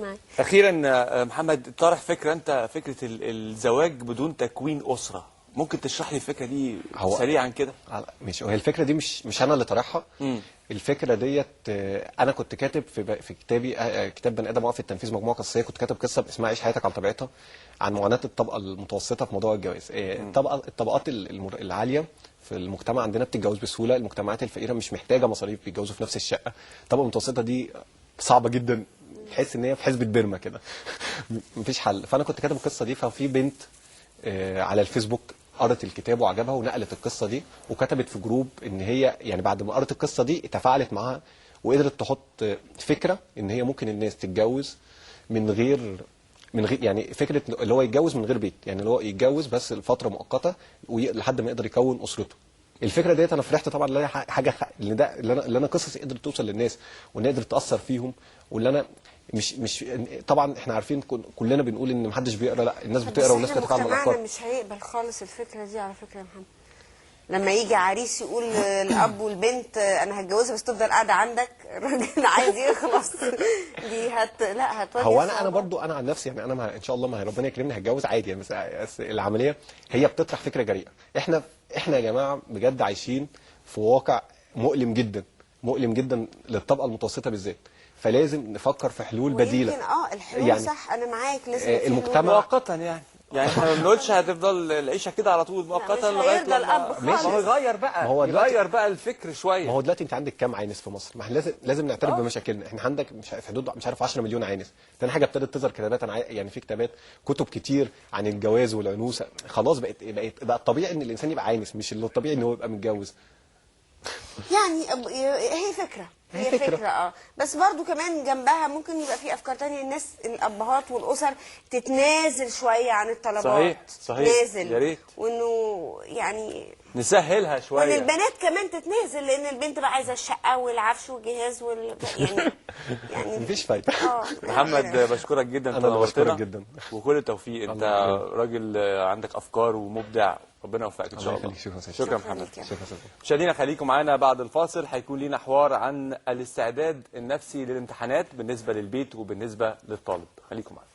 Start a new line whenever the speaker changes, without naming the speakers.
معاك.
اخيرا محمد، طرح فكرة، انت فكرة الزواج بدون تكوين اسره، ممكن تشرح لي الفكرة دي سريعا كده؟
ماشي. وهي الفكرة دي مش انا اللي طارحها. الفكرة ديت انا كنت كاتب في كتابي، كتاب بني ادم واقف في التنفيذ مجموعة قصيه، كنت كاتب قصة اسمها عيش حياتك على طبيعتها، عن معاناة الطبقة المتوسطة في موضوع الجواز. الطبقات العالية في المجتمع عندنا بتتجوز بسهولة، المجتمعات الفقيرة مش محتاجه مصاريف، بيتجوزوا في نفس الشقة. الطبقة المتوسطة دي صعبة جدا، تحس ان هي في حزبة بيرما كده، مفيش حل. فانا كنت كاتب القصة دي، ففي بنت على الفيسبوك قرت الكتاب وعجبها ونقلت القصة دي وكتبت في group ان هي يعني بعد ما قرت القصة دي تفاعلت معاها وقدرت تحط فكرة ان هي ممكن الناس تتجوز من غير يعني فكرة اللي هو يتجوز من غير بيت، يعني اللي هو يتجوز بس لفترة مؤقتة لحد ما يقدر يكون اسرته. الفكرة ديت انا فرحت طبعا، اللي حاجة اللي ده اللي انا قصصي قدرت توصل للناس وان قدرت تاثر فيهم، واللي انا مش طبعا احنا عارفين كلنا بنقول ان محدش بيقرا، لا الناس بتقرا والناس بتتفاعل مع الافكار.
مجتمعنا مش هيقبل خالص الفكرة دي على فكرة يا محمد. لما يجي عريس يقول للاب والبنت انا هتجوزها بس تفضل قاعدة عندك، الراجل عايز يخلص دي لا هتواجه.
هو انا برضو انا عن نفسي يعني انا ان شاء الله ما ربنا يكرمني هتجوز عادي يعني، بس العملية هي بتطرح فكرة جريئة. احنا يا جماعة بجد عايشين في واقع مؤلم جدا، مؤلم جدا للطبقة المتوسطة بالذات، فلازم نفكر في حلول بديله.
الحلول يعني صح، انا معاك، لازم
المجتمع
مؤقتا يعني احنا ما بنقولش هتفضل العيشة كده على طول، مؤقتا لغاية لما ما هو يغير بقى، ما هو يغير بقى الفكر شوية.
ما هو دلوقتي انت عندك كام عانس في مصر؟ ما احنا لازم نعترف بمشاكلنا. احنا عندك مش في حدود مش عارف 10 مليون عانس. تاني حاجة ابتدت تظهر كتابات، يعني في كتابات كتب كتير عن الجواز والعنوسه، خلاص بقى الطبيعي ان الانسان يبقى عانس، مش اللي الطبيعي ان هو يبقى متجوز.
يعني هي فكرة، هي فكرة بس برضو كمان جنبها ممكن يبقى في افكار تانية. الناس الابهات والاسر تتنازل شوية عن الطلبات.
صحيح صحيح،
نازل يا ريت، وانه يعني
نسهلها شوية،
وان البنات كمان تتنازل، لان البنت بقى عايزة الشقة والعفش والجهاز يعني
مفيش فايدة.
محمد بشكرك جدا،
انا بشكرك جدا
وكل التوفيق. انت راجل عندك افكار ومبدع، ربنا يوفقك ان شاء الله. شكرا محمد. مشاهدينا خليكم معانا بعد الفاصل، هيكون لينا حوار عن الاستعداد النفسي للامتحانات بالنسبة للبيت وبالنسبة للطالب. خليكم معانا.